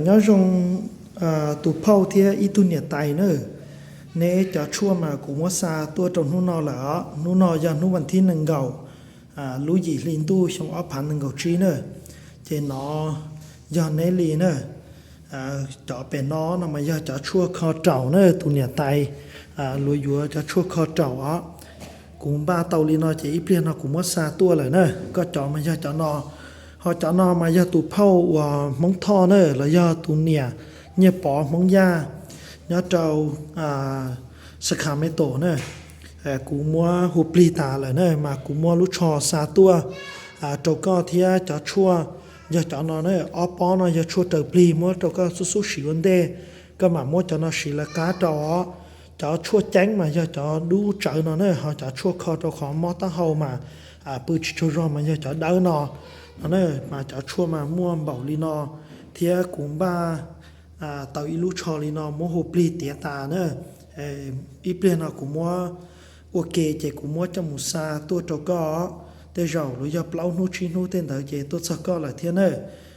Nyob zoo tus phauj thiab ib tug niam tais na. Neb cov tshuaj mas kuv muab xa tuaj rau hnub no lawm os. Hnub no yog hnub vas thib nees nkaum lub yim hli ntuj xyoo ob phav nees nkaum tsib na. Ces no yog neb li na. Cov pem no no mas yog cov tshuaj kho raum na tus niam tais, luag yuav cov tshuaj kho raum os. Kuv npaj tau li no ces ib pliag no kuv muab xa tuaj lawm na. Koj cov mas yog cov no, ho cov no mas yog tus phauj uas Hmoob Thoj na los yog tus niam Nyiaj Pov Hmoob Yaj nyob rau Sacramento na. Kuv muab hu plig tas lawm na mas kuv muab lub tsho xa tuaj rau koj thiab cov tshuaj yog cov no na. Ob pob no yog tshuaj raws plig muab rau koj xub xub siv ua ntej, koj mam muab cov no siv lawv qab rau os. Cov tshuaj ceeb mas yog cov dub tsawv no na, ho cov tshuaj kho rau qhov mob taub hau mas pw tsis tsaug zog mas yog cov dawb no no na. Mas cov tshuaj mas muaj npaum li no thiab kuv npaj tau ib lub tsho li no muab hu plig tiav tas na. Ib pliag no kuv muab ua ke ces kuv muab coj mus xa tuaj rau koj. Tej zaum luag yog plaub hnub tsib hnub tej ntawd ces tuaj txog koj lawm thiab na.